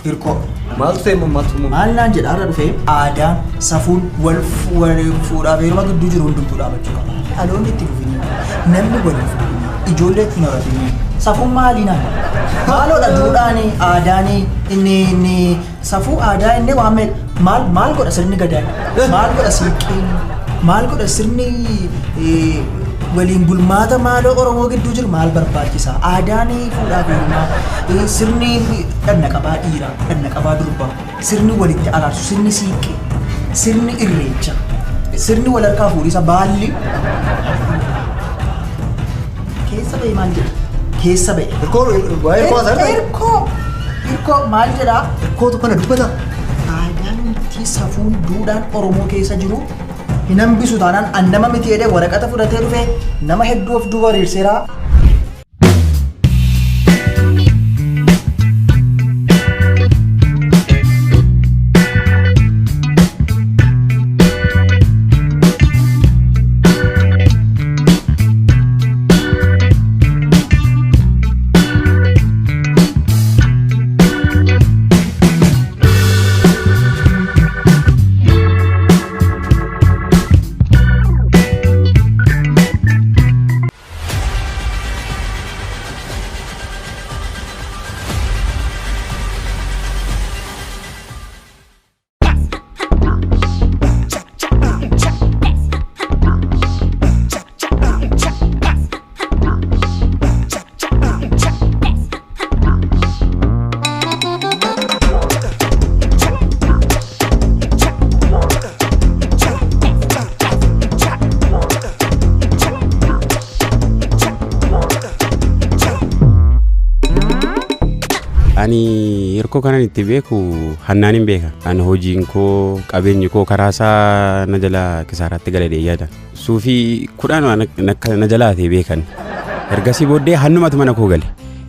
Hirkoo. Maaltu ta'e immoo maaltu immoo? Maal naan jedha har'a dhufee aadaan safuun wal fuudhaa fi heeruma gidduu jiru hundumtuu dhaabachuu qaba. Dhaloonni itti fufinii namni wal hin fuudhinii ijoollee itti horatinii safuun maalii naan maaloodha duudhaanii aadaanii inni inni safuu aadaa inni waan meeqa maal maal godha sirni gadaa maal godha siiqqeen maal godha sirni waliin bulmaata maaloo Oromoo gidduu jiru maal barbaachisa aadaan fuudhaa fi heerumaa sirni dhanna qabaa dhiiraa dhanna qabaa durbaa sirni walitti araarsu sirni siiqqee sirni irreecha sirni wal harkaa fuudhisa baalli keessa ba'e maal jedha keessa ba'e Hirkoo waa'ee hirkoo haasa'aa jirta? Hirkoo hirkoo maal jedhaa Hirkootu kana dubbata. aadaan nuti safuun duudhaan Oromoo keessa jiru hin hambisu taanaan an nama miti jedhee waraqata fudhatee dhufe nama hedduu of duuba hiriirseera. Ani hirkoo kanan itti beeku hannaan hin beeka. Ani hojiin koo qabeenyi koo karaa isaa na jala kisaaraatti gala jedhee yaada. Suufii kudhan waan akka na jalaa ta'e beekan. Ergasii booddee hannumatu mana koo gale.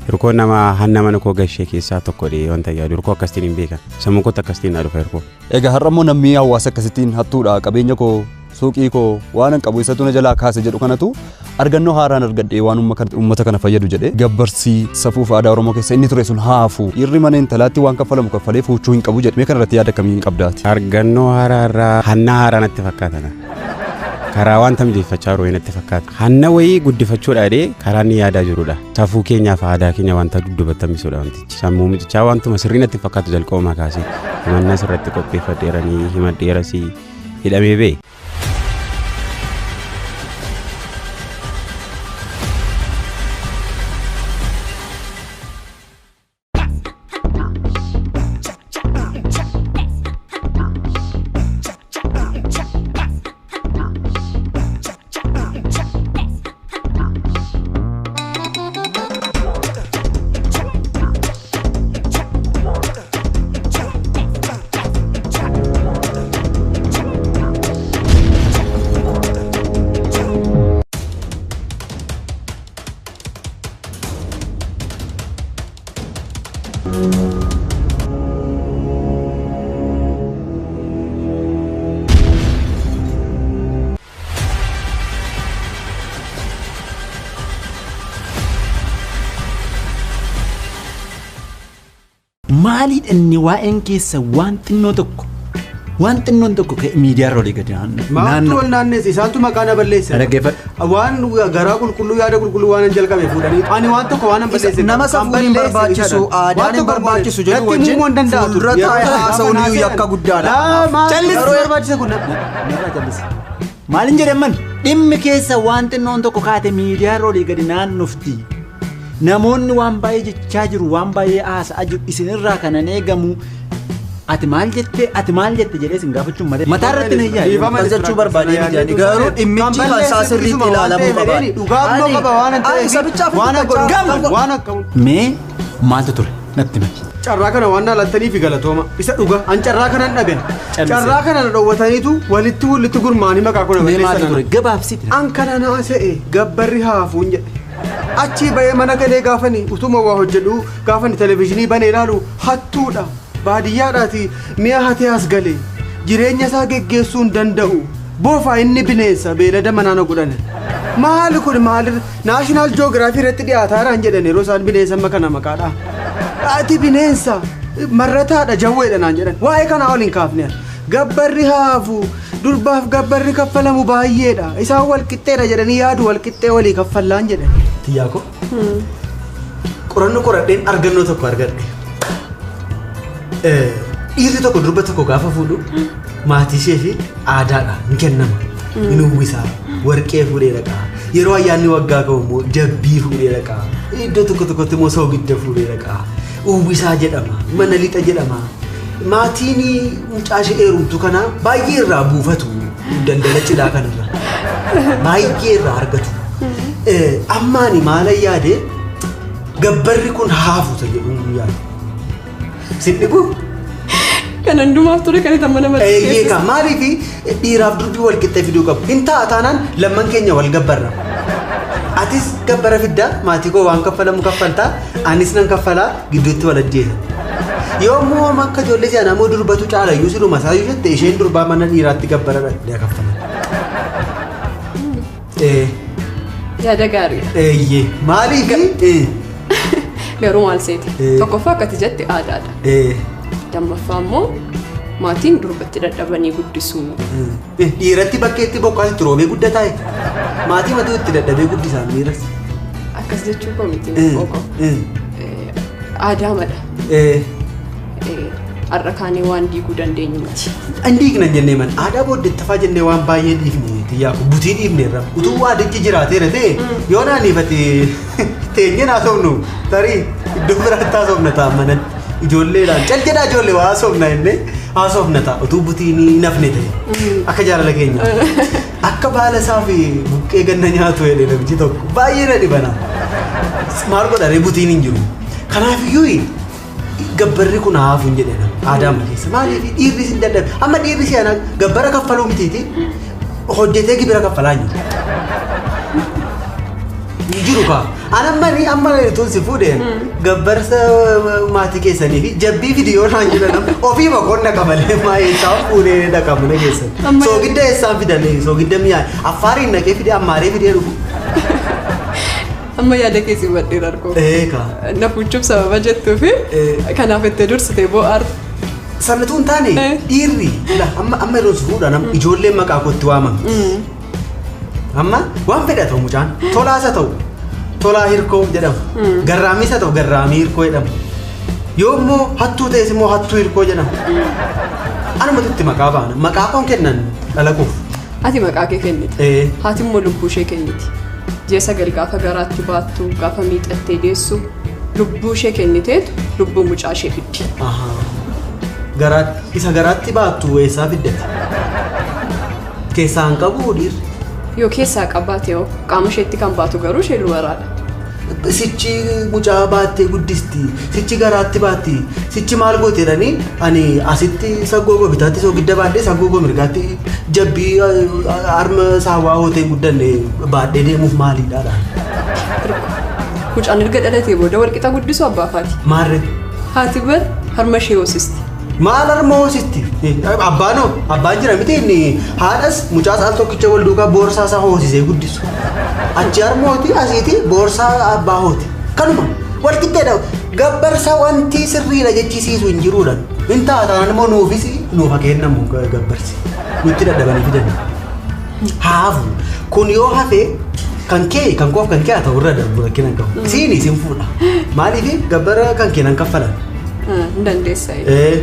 Hirkoo nama hanna mana koo gashee keessaa tokko dhee wanta yaadu hirkoo akkasitiin hin beekan. Sammuu kootti akkasitiin na dhufa hirkoo. Egaa har'a immoo namni hawaasa akkasittiin hattuudha qabeenya koo suuqii koo waan an qabu isatu na jalaa kaase jedhu kanatu argannoo haaraan argadhee waan uummata kana fayyadu jedhee gabbarsii safuuf aadaa Oromoo keessa inni ture sun haafu dhiirri mana intalaatti waan kaffalamu kaffalee fuuchuu hin qabu jedhe mee kana irratti yaada akkamii qabdaati? Argannoo haaraa irraa hannaa haaraa natti fakkaata. Karaa wanta mijeeffachaa jiru natti fakkaata. Hanna wayii guddifachuudha jedhee karaa inni yaadaa jirudha. Safuu keenyaaf aadaa keenya wanta dudduubatti hambisuudha wantichi. Sammuu mucichaa wantuma sirrii natti fakkaatu jalqabumaa kaasee himannaa sirratti qopheeffadheeranii himadheerasii hidhamee ba'e. Maaliidha inni waa'een keessa waan xinnoo tokko waan xinnoon tokko ka'e miidiyaarra olii gadi Maaltu naannoo. wal naanneesse isaantu maqaa na balleesse. Dhaggeeffadhu. Waan garaa qulqulluu yaada qulqulluu waan hin jalqabe fuudhanii ani waan tokko waan hin balleesse. Nama safuun hin barbaachisu aadaan hin barbaachisu jedhu wajjin fuuldura taa'ee haasa'uun iyyuu yakka guddaadha. Callisi barbaachise kun. Narraa callisi. Maalin jedhaman dhimmi keessa waan xinnoon tokko kaate miidiyaarra olii gadi naannofti. Namoonni waan baay'ee jechaa jiru waan baay'ee haasa'aa jiru isinirraa kanan eegamu ati maal jette ati maal jette jedhee isin gaafachuun malee mataa irratti na iyyaa. Dhiifama Jechuu barbaadee miti ani garuu dhimmichi kan isaa sirriitti ilaalamuu qaba. Dhugaa immoo qaba waan hin Ani sabichaaf waan dubbachaa akka waan akka Mee maaltu ture natti himi. carraa kana waan laaltanii fi galatooma isa dhuga an carraa kana hin dhaben Callisee. carraa kana na dhowwataniitu walitti walitti gurmaanii maqaa kuna Mee maaltu ture balleessan gabaabsiti. an kana naa se'e gabbarri haafuun jedhe achii ba'ee mana galee gaafani utuma waa hojjedhu gaafani televizhinii banee ilaalu hattuudha baadiyyaadhaati mi'a hatee as gale jireenya isaa geggeessuu hin danda'u boofaa inni bineensa beelada manaa na godhan maali kun maali naashinaal joogiraafii irratti dhiyaataaraan jedhan yeroo isaan bineensa amma kana maqaadha ati bineensa Marrataadha jawweedha naan jedhan. Waa'ee kanaa ol hin kaafne. Gabbarri haafu durbaaf gabbarri kaffalamu baay'eedha. Isaan wal qixxeedha jedhanii yaadu wal qixxee walii kaffallaan jedhan. Tiyyaa koo. Qorannoo qoradheen argannoo tokko argadhe. Dhiirri tokko durba tokko gaafa fuudhu maatii ishee fi aadaadha hin kennama. Hin uwwisa. Warqee fuudhee dhaqaa. Yeroo ayyaanni waggaa ka'u immoo jabbii fuudhee dhaqaa. Iddoo tokko tokkotti immoo soogidda fuudhee dhaqaa. Uwwisaa jedhama. Mana lixa jedhama. Maatiin mucaa ishee heerumtu kana baay'ee irraa buufatu daldala cidhaa kanarra. Baay'ee irraa argatu. Ammaani maalan yaade gabbarri kun haafu jedhu yaade. Sin dhibuu? Kan hundumaaf ture kan itti mana Eeyyee kaa maaliif dhiiraaf durbii wal qixxee fiduu qabu? Hin ta'a taanaan lamman keenya wal gabbarra. Atis gabbara fiddaa maatii koo waan kaffalamu kaffaltaa anis nan kaffalaa gidduutti wal ajjeesa. Yommuu amma akka ijoollee si'anaa immoo durbatu caala iyyuu siluma isaa iyyuu jette isheen durbaa mana dhiiraatti gabbara dhaqxee kaffalan. Yaada gaariidha. Eeyyee maaliif? Garuu maal seete? Tokkoffaa akkati jette aadaadha. Lammaffaa immoo maatiin durbatti dadhabanii guddisuu. Dhiiratti bakkeetti bokkaas itti roobee guddataa. Maatii matuu itti dadhabee guddisaan dhiiras. Akkas jechuu koo miti koo. Aadaa mala. Har'a kaanee waan diiguu dandeenyu miti. Hin diigna jennee man aadaa booddeettafaa jennee waan baay'ee dhiifne tiyyaa kun butii dhiifneerra. Utuu waadichi jiraateera ta'e yoo naanniifate teenyeen haasofnu tarii iddoo biraatti haasofna ta'a manatti. Ijoolleedhaan cal jedhaa ijoollee waa haasofna jennee haasofna ta'a utuu butiin hin hafne ta'e akka jaalala keenyaa. Akka baala isaa fi buqqee ganna nyaatu jedhee namichi tokko baay'ee na dhibana. Maal godharee butiin hin jiru. Kanaafiyyuu gabbarri kun haafu hin jedhe nama aadaa keessa maaliif dhiirri sin dadhabe amma dhiirri si'ana gabbara kaffaluu mitiiti hojjetee gibira kaffalaa hin jiru. Hin jiru kaa. An amma ni amma tun si fuudheen gabbarsa maatii keessanii fi jabbii fidi yoo naan jedhan ofii makoon dhaqa malee maa eessaan fuudhee dhaqa mana keessan. Soogidda eessaan fidanii soogidda mi'aaye affaariin naqee fidee ammaaree fidee dhufu. Amma yaada keessi hubadheera argoo. Eegaa. Na fuuchuuf sababa jettuu fi kanaaf itti dursitee bo'aartu. Sanatu hin taane dhiirri amma yeroo si fuudhan ijoolleen maqaa kootti waamamti. Amma waan fedha ta'u mucaan tolaas haa ta'u tolaa hirkoo jedhama. Garraamis haa ta'u garraamii hirkoo jedhama. Yoo immoo hattuu ta'es immoo hattuu hirkoo jedhama. Anumatu itti maqaa baana. Maqaa koon kennan dhalaquuf. Ati maqaa kee kennite. Haati immoo lubbuu ishee kenniti. Ji'a 9 gaafa garaatti baattu gaafa miixattee deessu lubbuu ishee kenniteetu lubbuu mucaa ishee fiddi. Isa garaatti baattu eessaa fiddati? Keessaa hin qabu dhiirri. Yoo keessaa qabaate hoo qaama isheetti kan baatu garuu ishee dubaraadha. Sichi mucaa baattee guddisti, sichi garaatti baatti, sichi maal goote jedhanii ani asitti saggoo koo bitaatti soogidda baadhee saggoo koo mirgaatti jabbii harma saawwaa hootee guddanne baadhee deemuuf maaliidha? Mucaan erga dhalatee booda walqixa guddisu abbaa faati. Maarree? Haati bar harma ishee hoosisti. Maal harma hoosisti? Abbaan hoo? Abbaan jira miti inni haadhas mucaas al tokkicha wal duukaa boorsaa isaa hoosisee guddisu. Achi harmooti asiiti boorsaa abbaa hooti. Kanuma wal qixxeedha. Gabbarsa wanti sirriidha jechisiisu hin jiruudha. Hin ta'a taanaan immoo nuufis nuuf haa kennamu gabbarsi. Nutti dadhabanii fidan. Haafu kun yoo hafe kan kee kan koof kan kee haa ta'u irra darbu rakkina hin qabu. Siini sin fuudha. Maaliif gabbara kan kee nan kaffalan? Hin dandeessa.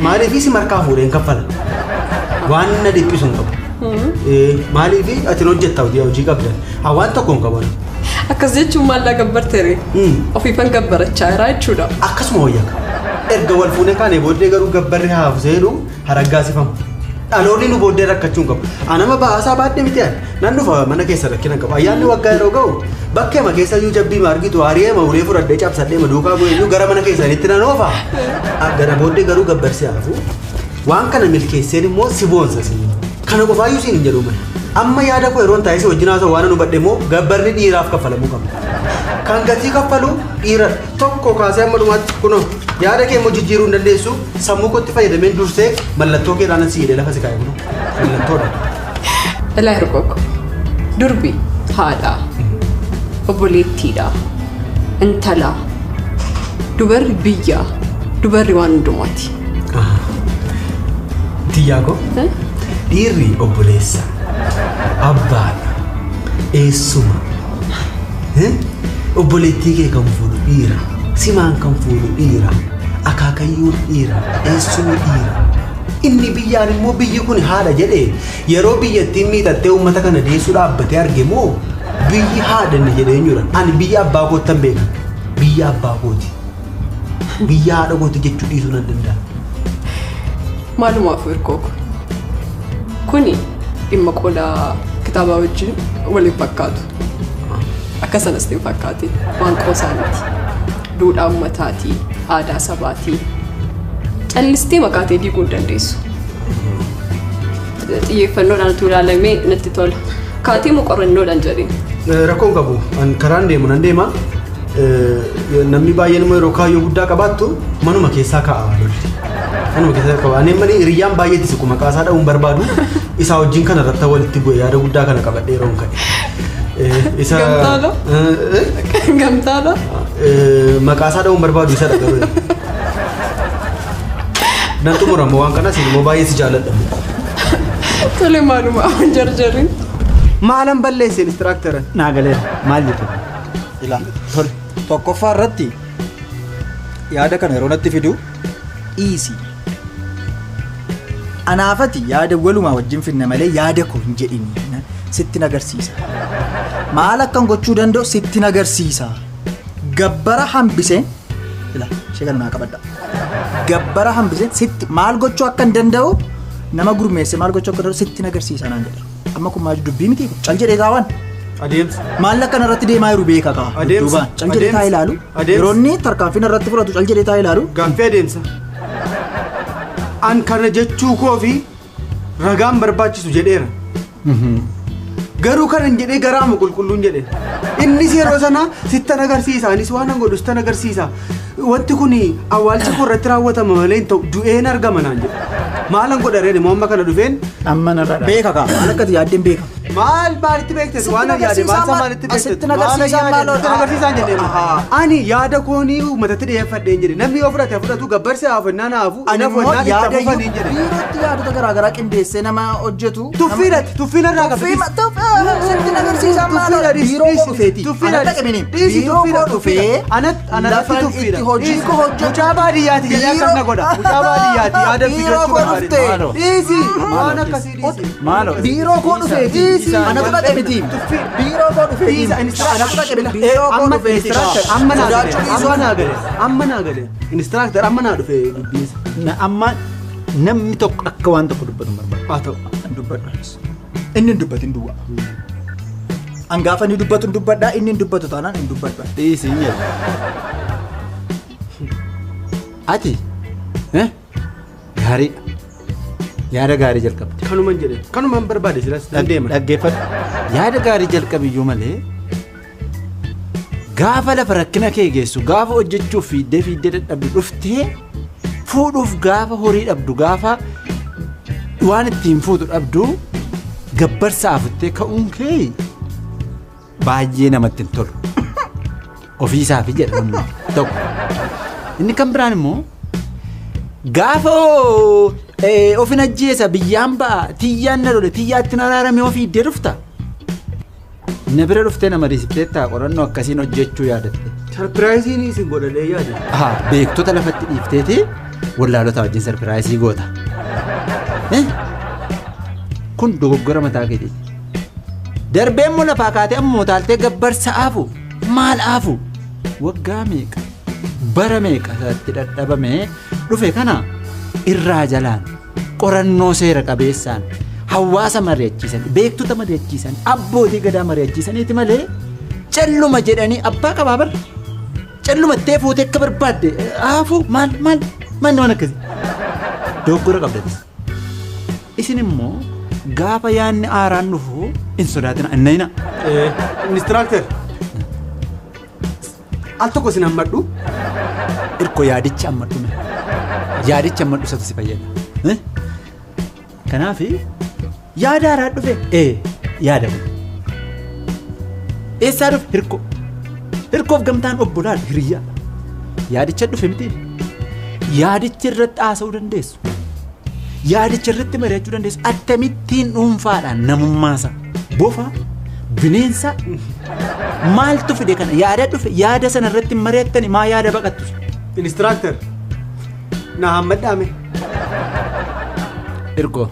Maaliif si markaa fuudhee hin kaffalan? Waan na dhiphisu hin qabu. Maaliif ati hojjetta hojii qabdan? Waan tokko hin qaban. Akkas jechuun maallaa gabbarteere? Ofiifan gabbarachaa jira jechuudha. Akkasuma wayyaa. Erga wal fuunee kaanee booddee garuu gabbarri haafu seenu haraggaasifamu. Dhaloonni nu booddee rakkachuu hin qabu. Anama ba'aasaa baadhee miti ani. Nan dhufa mana keessa rakkina hin qabu. Ayyaanni waggaa yeroo ga'u bakkeema keessa iyyuu jabbii ma argitu ari'eema ulee fudhadhee cabsadhee ma duukaa bu'ee iyyuu gara mana keessanitti nan oofa. Gara booddee garuu gabbarsi haafu. Waan kana milkeesseen immoo si boonsa siin. Kana qofaayyuu siin hin jedhu mana. Amma yaada koo yeroon taa'ee si wajjin haasa'u waan nu hubadhe immoo gabbarri dhiiraaf kaffalamuu qaba. Kan gatii kaffalu dhiira tokko kaasee amma dhumaatti kunoo yaada kee immoo jijjiiruu hin dandeessu sammuu kootti fayyadameen dursee mallattoo keedhaan si hidhee lafa si kaa'e kunoo mallattoodha. Ilaa hirkoo durbi haadha obboleettiidha intalaa dubarri biyya Dubarri waan hundumaati. Tiyyaako dhiirri obboleessa, abbaadha, eessuma, obboleettii kee kan fuudhu dhiira, simaan kan fuudhu dhiira, akaakayyuun dhiira, eessumni dhiira. Inni biyyaan immoo biyyi kun haadha jedhee yeroo biyyattiin miidhattee uummata kana deessuu dhaabbatee arge moo biyyi haadha inni jedhee eenyudha? Ani biyya abbaa koottan beeka. Biyya abbaa kooti. Biyya haadha kooti jechuu dhiisuu nan danda'a. Maalumaaf hirkoo kuni dhimma qola kitaabaa wajjin waliin fakkaatu. Akka sanas hin fakkaatin waan qoosaa miti. Duudhaa uummataatii, aadaa sabaatii. Callistee maqaa ta'e diiguu hin dandeessu. Xiyyeeffannoodhaan utuu ilaalamee natti tola. Kaatii moo qorannoodhaan jedhin? Rakkoon qabu. An karaan deemu nan deema. Namni baay'een immoo yeroo kaayyoo guddaa qabaattu manuma keessaa kaa'a lolli. Manuma keessaa qaba. Ani malee hiriyyaan baay'eetti siqu maqaa isaa dha'uun barbaadu isaa wajjin kana irratti walitti bu'e yaada guddaa kana qabadhee yeroon ka'e. Isa Gamtaadha? Gamtaadha? Maqaa isaa dha'uun barbaadu isa dha garuu. Nan xumuramu waan kanas immoo baay'ee si jaalladha. Tole maaluma waan jarjarin. Maalan balleesse inistiraaktaran? Naa galeera. Maal jettu? Ilaa tole tokkoffaa irratti yaada kana yeroo natti fidu dhiisi. Anaafati yaada walumaa wajjin finna malee yaada koo hin jedhini sitti nagarsiisa. Maal akkan gochuu danda'u sitti nagarsiisa. Gabbara hambiseen ilaa ishee kana naa qabadha. Gabbara hambiseen sitti maal gochuu akka hin danda'u nama gurmeesse maal gochuu akka danda'u sitti nagarsiisa naan jedha. Amma kun maal dubbii miti cal jedhee taa'an. Adeemsa. Maal akkan irratti deemaa jiru beeka kaa. Adeemsa. Cal jedhee taa'ee ilaalu. Yeroo inni tarkaanfiin irratti fudhatu cal jedhee taa'ee ilaalu. Gaaffii adeemsa. An kana jechuu koo fi ragaan barbaachisu jedheera. Garuu kanan jedhee garaamu qulqulluun jedhe. Innis yeroo sana sittan agarsiisa anis waan an godhu sittan agarsiisa. Wanti kun awwaalcha koo irratti raawwatama malee hin ta'u du'een argama naan jedhe. Maalan godha ree immoo amma kana dhufeen? Amma narra Beeka kaa maal akkati yaaddeen beeka. Maal maalitti beektes waan an yaade maal maalitti beektes Asitti nagarsiisaa maal sitti agarsiisaan jedhee ani yaada koonii uummatatti dhiyeeffadheen jedhe namni yoo fudhate fudhatu gabbarsi haafannaa naafu Ani inni immoo hafannaa itti yaada hafanii jedhe. biirootti yaadota garaagaraa qindeessee nama hojjetu. Tuffiidhati tuffiin irraa qabdi. Sitti nagarsiisaa maal biiroo koo dhufeeti. Anatti qabini biiroo koo dhufee lafa itti hojii koo hojjetu. Mucaa baadiyyaati jedhee akkas na godha. Mucaa baadiyyaati yaada Biiroo fidachuu koo dhuftee. Dhiisi waan akkasii dhiisi. Maaloo. Biiroo koo dhufeeti. Anatu dhaqe miti. Biiroo koo dhufeeti. Anatu dhaqe miti. Biiroo koo dhufeeti. Amma naa gale. Amma naa gale. Amma naa gale. Inistiraaktar amma naa dhufe dubbiinsa. Amma namni tokko akka waan tokko dubbatu barbaada. Haa ta'u. Dubbadhu. Inni hin dubbatin duwwaa. An gaafa inni dubbatu hin dubbadhaa inni hin dubbatu taanaan hin dubbadha. Dhiisi hin jedhu. Ati gaariidha. Yaada gaarii jalqabde. Kanuman jedhe. Kanuman barbaade silas nan deema. Dhaggeeffadhu. Yaada gaarii jalqabiyyuu malee gaafa lafa rakkina kee geessu gaafa hojjechuuf fiiddee fiiddee dadhabdu dhuftee fuudhuuf gaafa horii dhabdu gaafa waan ittiin fuutu dhabdu gabbarsa afuttee ka'uun kee baay'ee namatti hin tolu. Ofiisaafi jedha namni tokko. Inni kan biraan immoo gaafa ofin ajjeesa biyyaan ba'a tiyyaan na lole tiyyaatti na araarame ofii iddee dhufta. Na bira dhuftee nama riisifteettaa qorannoo akkasiin hojjechuu yaadatte. Sarpiraayiziin isin godhadhee yaada. Haa beektota lafatti dhiifteeti wallaalota wajjin sarpiraayizii goota. Kun dogoggora mataa keetiiti. Darbee immoo lafaa kaatee ammoo taaltee gabbarsa aafu maal aafu waggaa meeqa bara meeqa isaatti dadhabamee dhufe kana irraa jalaan qorannoo seera qabeessaan hawaasa mari'achiisan beektota mari'achiisan abbootii gadaa mari'achiisaniiti malee calluma jedhanii abbaa qabaa bara calluma ittee fuutee akka barbaadde aafu maal maal manni waan akkasii dogoggora qabdatis. Isin immoo gaafa yaadni haaraan dhufu hin sodaatina innayina. Inistiraaktar al tokko isin hammadhu. Irko yaadicha hammadhu mee yaadicha hammadhu isatu si fayyada. Kanaaf yaada haaraa dhufe yaada kun eessaa dhufe hirkoo hirkoof gamtaan obbolaadha hiriyyaa yaadicha dhufe miti Yaadichi irratti haasa'uu dandeessu. Yaadicha irratti mari'achuu dandeessu. Akkamittiin dhuunfaadhaan namummaasaa bofa bineensa maaltu fide kana yaada dhufe yaada sana irratti mari'attani maa yaada baqattu? Instructor na hammadhaame. Ergoo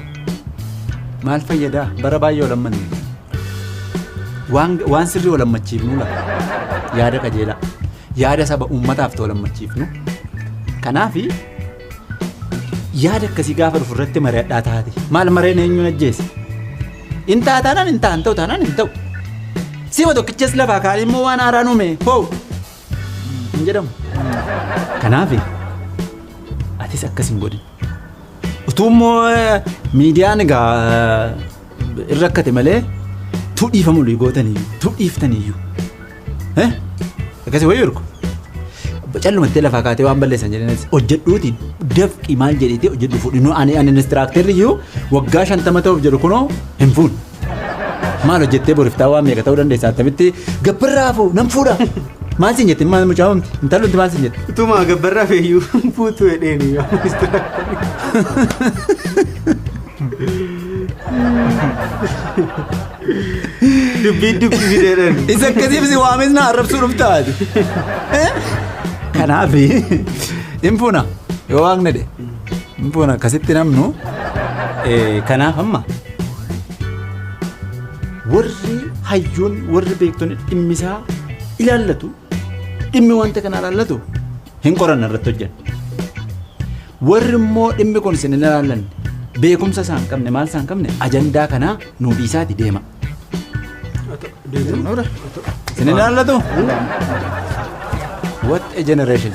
maal fayyadaa bara baay'ee olammanne waan sirrii olammachiifnu lafa yaada qajeelaa yaada saba uummataaf olammachiifnu kanaafi yaada akkasii gaafa dhufu irratti mari'adhaa taate maal mareen eenyuun ajjeese in taataanaan in ta'an ta'u taanaan hin ta'u sima tokkichas lafaa kaan immoo waan haaraan uume hoo hin jedhamu kanaafi atis akkas hin godhin. Utuu immoo miidiyaan egaa irra rakkate malee tuu dhiifamu gootaniyyuu tuu dhiiftaniyyuu. Akkasii wayii ergu. Callumattee lafaa kaatee waan balleessan jedhanii hojjedhuutiin dafqii maal jedheetee hojjedhu fuudhi. Ani inistiraaktarri iyyuu waggaa 50 ta'uuf jedhu kunoo hin fuun. Maal hojjettee boriftaa waan meeqa ta'uu dandeessa attamitti gabbarraa nan fuudha. Maal siin jette maal mucaa'umti intalli maal siin jette. Utuma gabbarraa feeyyuu fuutu jedheeni Dubbii dubbii fideedhaan. Isa akkasiif si waames na arrabsuu dhuftaati. Kanaaf hin fuuna yoo waaqni dhe hin fuuna akkasitti namnu kanaaf amma warri hayyuun warri beektonni dhimmisaa ilaallatu dhimmi wanta kana ilaallatu hin qoranna irratti hojjenna. Warri immoo dhimmi kun isin hin ilaallanne beekumsa isaan qabne maal isaan qabne ajandaa kanaa nuu dhiisaati deema. Isin ilaallatu? What a generation.